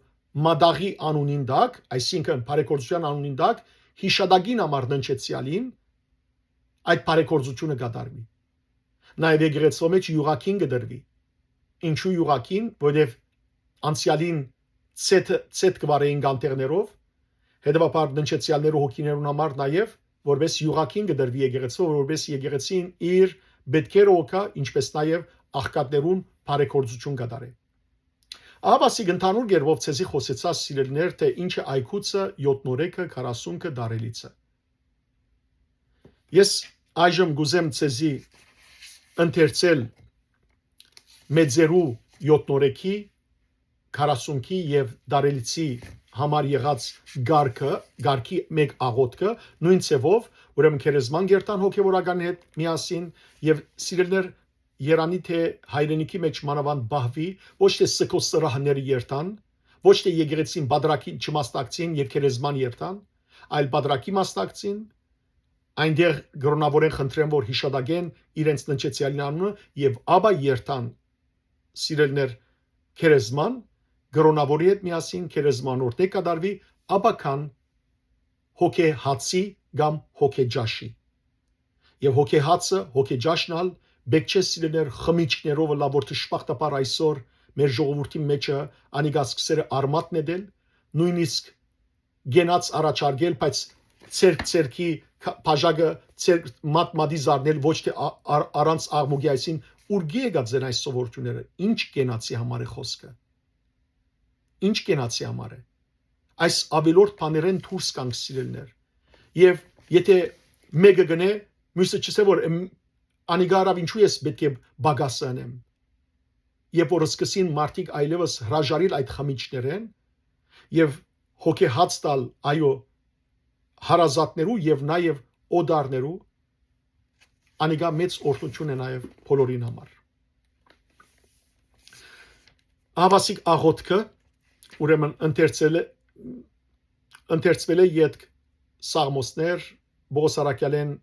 մատաղի անունին տակ, այսինքն բարեգործութեան անունին տակ, յիշատակին համար ննջեցեալին այդ բարեգործութիւնը կատարուի։ Նաեւ եկեղեցւոյ մէջ իւղակին կը տրուի։ Ինչու իւղակին, որովհետեւ անցեալին ցեթ-, ցեթ կը վարէին անտեղներով, հետեւաբար ննջեցեալներու հոգիներուն համար նաեւ, որպէս իւղակին կը տրուի եկեղեցւոյ, որպէս եկեղեցին իր պէտքերը հոգայ, ինչպէս նաեւ աղքատներուն բարեգործութիւն կատարէ։ Ահա, ասիկ, ընդհանուր կերպով ձեզի խօսեցայ, սիրելիներ, թէ ինչ է այգուցը, յոթնորեքը, քառասունքը, դարելիցը։ Ես այժմ կ'ուզեմ ձեզի ընթերցել մեծերու յոթնորեքի, քառասունքի եւ դարելիցի համար եղած կարգը, կարգի մէկ աղօթքը, նոյն ձեւով, ուրեմն, քերեզման կ'երթան հոգեւորականի հետ միասին եւ, սիրելիներ, երանի թէ հայրենիքի մէջ մանաւանդ պահուի, ոչ թէ սգո սրահները երթան, ոչ թէ եկեղեցին բادرակի չմասնակցին եւ քերեզման երթան, այլ բادرակի մասնակցին, այնտեղ կրոնաւորեն խնդրեն, որ յիշատակեն իրենց ննջեցեալին անունը եւ ապա երթան, սիրելիներ, քերեզման, կրոնաւորի հետ միասին քերեզման օրհնէ կատարուի, ապա քան հոգեհացի կամ հոգեճաշի։ Եւ հոգեհացը, հոգեճաշն ալ պէտք չէ, սիրելիներ, խմիչքներով ըլլայ, որ դժբախտաբար այսօր մեր ժողովուրդի մէջը անիկա սկսեր է արմատ նետել, նոյնիսկ կենաց առաջարկել, բայց ցերկ-ցերկի քա-, բաժակը ցերկ մատ-մատի զարնել, ոչ թէ ա-, առ-, առանց աղմուկի, այսին ուրկի եկած են այս սովորութիւնները, ինչ կենացի համար է խօսքը, ինչ կենացի համար է։ Այս ավելորդ բաներէն դուրս գանք, սիրելիներ։ Եւ եթէ մէկը գնէ, միւսը չ'ըսէ, որ, «Էմ, անիկա առաւ, ինչու ես պէտք է պակասը ընեմ»։ Երբ որ սկսին մարդիկ այլեւս հրաժարիլ այդ խմիչքներէն եւ հոգեհաց տալ, այո, հարազատներու եւ նաեւ օտարներու, անիկա մեծ օրհնութիւն է նաեւ բոլորին համար։ Ահա, ասիկ, աղօթքը, ուրեմն, ընթերցել է, ընթերցվել է ետք Սաղմոսներ, Պողոս առաքեալէն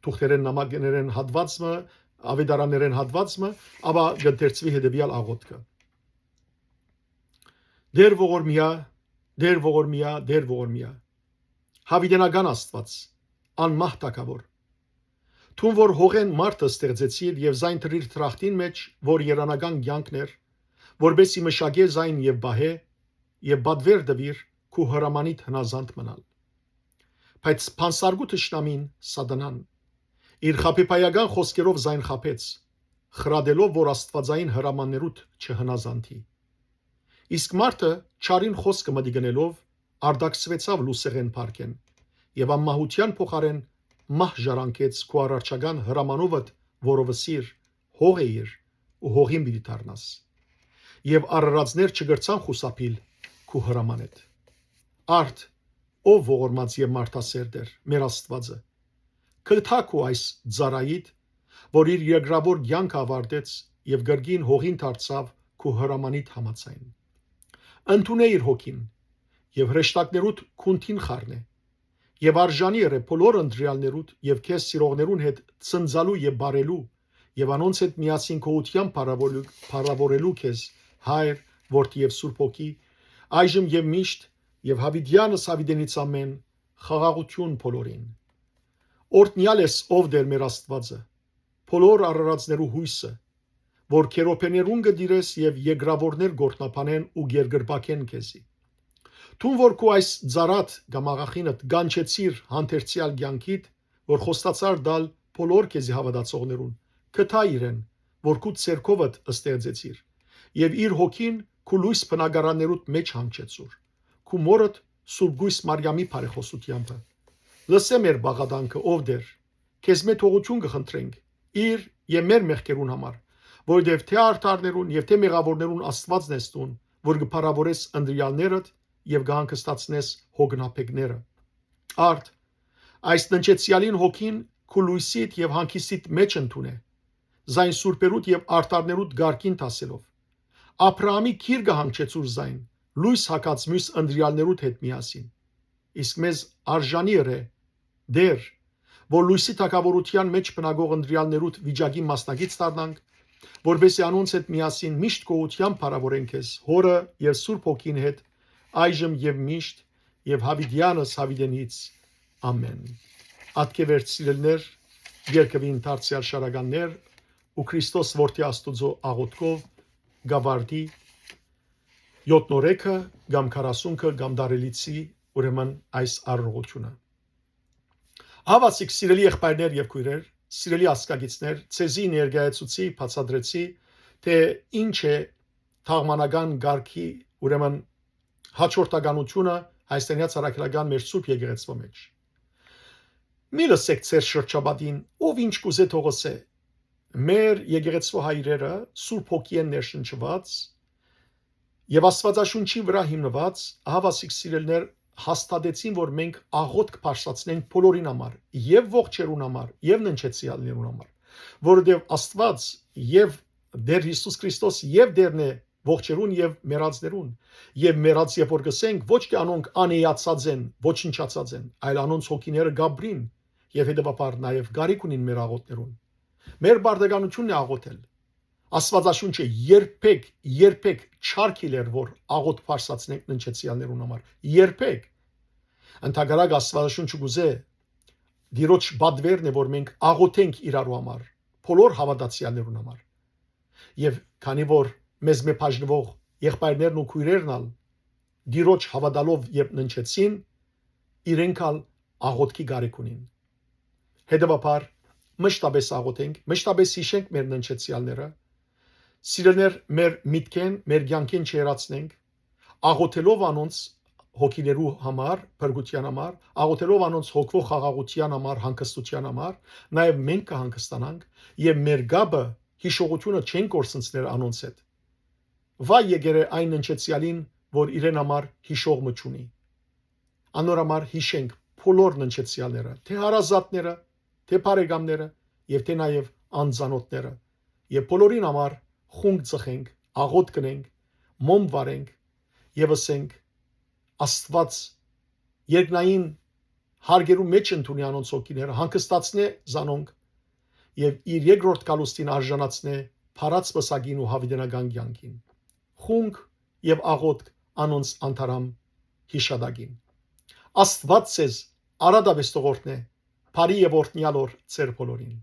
թուղթերէն նամակներէն հատուած մը, աւետարաններէն հատուած մը, ապա կ'ընթերցուի հետեւեալ աղօթքը. «Տէր ողորմեայ, Տէր ողորմեայ, Տէր ողորմեայ, յաւիտենական Աստուած, անմահ թագաւոր, դուն որ հողէն մարդը ստեղծեցիր եւ զայն դրիր դրախտին մէջ, որ երանական կեանքն էր, որպէս զի մշակէ զայն եւ պահէ, եւ պատուէր տուիր քու հրամանիդ հնազանդ մնալ։ Բայց փանսարկու թշնամին, Սատանան, իր խաբեբայական խօսքերով զայն խաբեց, խրատելով որ աստուածային հրամաններուդ չհնազանդի։ Իսկ մարդը, չարին խօսքը մտի գնելով, արտաքսուեցաւ լուսեղէն փառքէն եւ անմահութեան փոխարէն մահ ժառանգեց քու առարչական հրամանովդ, որովհետեւ հող էիր ու հողին պիտի դառնաս։ Եւ արարածներ չկրցան խուսափիլ քու հրամանէդ։ Արդ, ով ողորմած եւ մարդասեր Տէր, մեր Աստուածը, կ'ըլթայ քու այս ծառայիդ, որ իր երկրաւոր կեանքը աւարտեց եւ կրկին հողին դարձաւ քու հրամանիդ համաձայն։ Ընդունէ իր հոգին եւ հրեշտակներուդ քունթին խառնէ եւ արժանի ըրէ բոլոր ընտրեալներուդ եւ քեզ սիրողներուն հետ ծնծալու եւ բարելու եւ անոնց հետ միասին գողութեան փառաւորելու, փառաւորելու քեզ, Հայր, Որդի եւ Սուրբ Հոգի, այժմ եւ միշտ եւ յաւիտեանս յաւիտենից ամէն, խաղաղութիւն բոլորին։ Օրհնեալ ես, ով Տէր մեր Աստուածը, բոլոր արարածներու յոյսը, որ քերոբեներուն կը տիրես եւ երկրաւորներ կ'օրհնաբանեն ու կ'երկրպագեն քեզի։ Դուն որ քու այս ծառադ կամ աղախինդ կանչեցիր հանդերձեալ կեանքիդ, որ խոստացար տալ բոլոր քեզի հաւատացողներուն, կ'ըլթայ իրեն, որ քու ձեռքովդ ստեղծեցիր, եւ իր հոգին քու լոյս բնակարաններուդ մէջ հանգչեցուր, քու մօրդ Սուրբ Կոյս Մարիամի բարեխօսութեամբը։ Լսէ մեր բաղարանքը, ով Տէր, քեզմէ թողութիւն կը խնդրենք, իր եւ մեր մեղքերուն համար, որովհետեւ թէ արդարներուն եւ թէ մեղաւորներուն Աստուածն ես դուն, որ կը փառաւորես ընտրեալներդ եւ կը հանգստացնես հոգնաբեկները։ Արդ, այս ննջեցեալին հոգին քու լոյսիդ եւ հանգիստիդ մէջ ընդունէ, զայն սուրբերուդ եւ արդարներուդ կարգին դասելով։ Աբրահամի գիրկը հանգչեցուր զայն, լոյս հագած միւս ընտրեալներուդ հետ միասին։ Իսկ մեզ արժանի ըրէ, Տէր, որ լոյսի թագաւորութեան մէջ բնակող ընտրեալներուդ վիճակին մասնակից դառնանք, որպեսզի անոնց հետ միասին միշտ գողութեան փառաւորենք քեզ, Հօրը եւ Սուրբ Հոգին հետ, այժմ եւ միշտ, եւ յաւիտեանս յաւիտենից։ Ամէն։ Ատկեվերջ, սիրելիներ, երկուին դարձեալ շարականներ ու Քրիստոս Որդի Աստուծոյ աղօթքով կ'աւարտի յոթ նորեքը կամ քառասունքը կամ դարելիցի, ուրեմն այս առողջությունը։ Ահա, սիրելի եղբայրներ եւ քոյրեր, սիրելի ազգագիցներ, ձեզի ներկայացուցի, բացատրեցի, թէ ինչ է թաղմանական կարգի, ուրեմն հաջորդականությունը հայաստանեաց առաքելական մեր Սուրբ Եկեղեցւոյ մէջ։ Մի լսեք ձեր շրջապատին, ով ինչ կ'ուզէ թող ըսէ։ Մեր եկեղեցւոյ հայրերը Սուրբ Հոգիէն ներշնչուած եւ Աստուածաշունչի վրայ հիմնուած, ահա, սիրելիներ, հաստատեցին, որ մենք աղօթք բարձրացնենք բոլորին համար, եւ ողջերուն համար, եւ ննջեցեալներուն համար, որովհետեւ Աստուած եւ Տէր Յիսուս Քրիստոս եւ Տէրն է ողջերուն եւ մեռածներուն, եւ մեռած երբ որ կ'ըսենք, ոչ թէ անոնք անեացած են, ոչնչացած են, այլ անոնց հոգիները կ'ապրին, եւ հետեւաբար նաեւ կարիք ունին մեր աղօթքներուն։ Մեր պարտականութիւնն է աղօթել։ Աստուածաշունչը երբեք, երբեք չարգիլեր, որ աղօթք բարձրացնենք ննջեցեալներուն համար։ Երբեք։ Ընդհակառակը, Աստուածաշունչը կ'ուզէ, Տիրոջ պատուէրն է, որ մենք աղօթենք իրարու համար, բոլոր հաւատացեալներուն համար։ Եւ քանի որ մեզմէ բաժնուող եղբայրներն ու քոյրերն ալ Տիրոջ հաւատալով երբ ննջեցին, իրենք ալ աղօթքի կարիք ունին։ Հետեւաբար, մշտապէս աղօթենք, մշտապէս յիշենք մեր ննջեցեալները, սիրելիներ, մեր միտքէն, մեր կեանքէն չհեռացնենք, աղօթելով անոնց հոգիներու համար, փրկութեան համար, աղօթելով անոնց հոգվող խաղաղութեան համար, հանգստութեան համար, նաեւ մենք կը հանգստանանք եւ մեր կապը, յիշողութիւնը չենք կորսնցներ անոնց հետ։ Վայ եկերե այն ննջեցեալին, որ իրեն համար յիշող մը չունի։ Անոր համար յիշենք բոլոր ննջեցեալները, թէ հարազատները, թէ բարեկամները եւ թէ նաեւ անծանօթները, եւ բոլորին համար խունկ ծխենք, աղօթք կ'ընենք, մոմ վառենք եւ ըսենք. «Աստուած, երկնային հարգերու մէջ ընդունէ անոնց հոգիները, հանգստացնէ զանոնք եւ իր երկրորդ գալուստին արժանացնէ փառած պսակին ու յաւիտենական կեանքին։ Խունկ եւ աղօթք անոնց անթարամ յիշատակին։ Աստուած ձեզ արատապէս տղորթնէ, բարի եւ օրհնեալ օր ձեր բոլորին։